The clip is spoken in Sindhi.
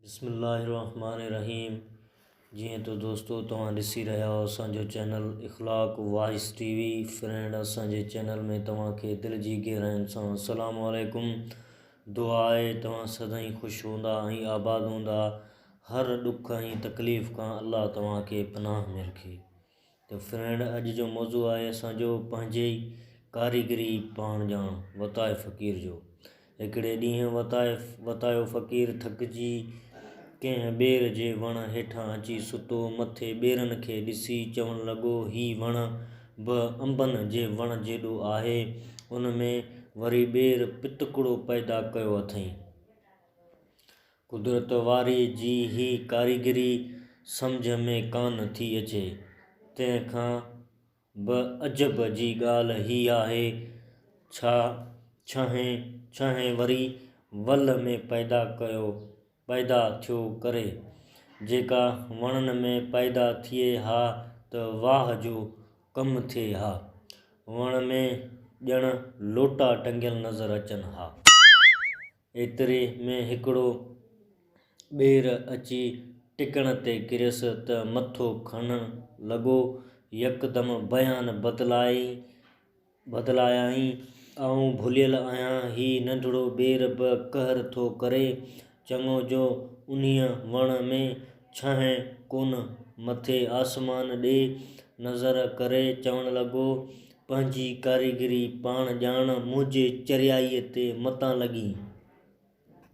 بسم الله الرحمٰن الرحيم جيئن ته دوستو توهان ڏسي رهيا آهيو اسان جو channel Akhlaq voice T V friend اسان جي چينل ۾ توهان کي دل جي گهراين سان السلام عليڪم دعا آهي توهان سدائين خوش هوندا ۽ آباد هوندا هر ڏک ۽ تڪليف کان الله توهان کي پناهه ۾ رکي ته فرينڊ اڄ جو موضوع آهي اسان جو پنهنجي ڪاريگري پاڻ ڄاڻ وتائي فقير جو. هڪڙي ڏينهن وتائي وتايو فقير ٿڪجي ڪنهن ٻير جي وڻ هيٺان اچي ستو. مٿي ٻيرن کي ڏسي چوڻ لڳو هي وڻ به انبن جي وڻ جيڏو آهي ان ۾ وري ٻير پتڪڙو پيدا ڪيو اٿئين. قدرت واري جي هي ڪاريگري سمجهه ۾ ڪانه ٿي اچي. تنهن کان به عجب جي ڳالهه هي آهي ڇا ڇانهين ڇانهين وري ول ۾ پيدا ڪيو پيدا ٿيو ڪري. جيڪا وڻن ۾ پيدا ٿئي ها ته واهه جو ڪم ٿئي ها. وڻ ۾ ڄڻ لوٽا ٽنگيل نظر اچن ها. ايتري ۾ هڪڙو ٻير اچي ٽڪڻ تي ڪريس ته مٿو کڻڻ لڳو. يڪدم بيان بدلايائين، آئون ڀليل آهيان، هي ننڍڙو ٻير به قهر ٿو ڪري. چڱو جو انهيء وڻ ۾ ڇانهه ڪونه. مٿي آسمان ڏي نظر ڪري چوڻ لڳو، پنهنجي ڪاريگري پاڻ ڄاڻ، منهنجي چريائيء تي متان لڳين.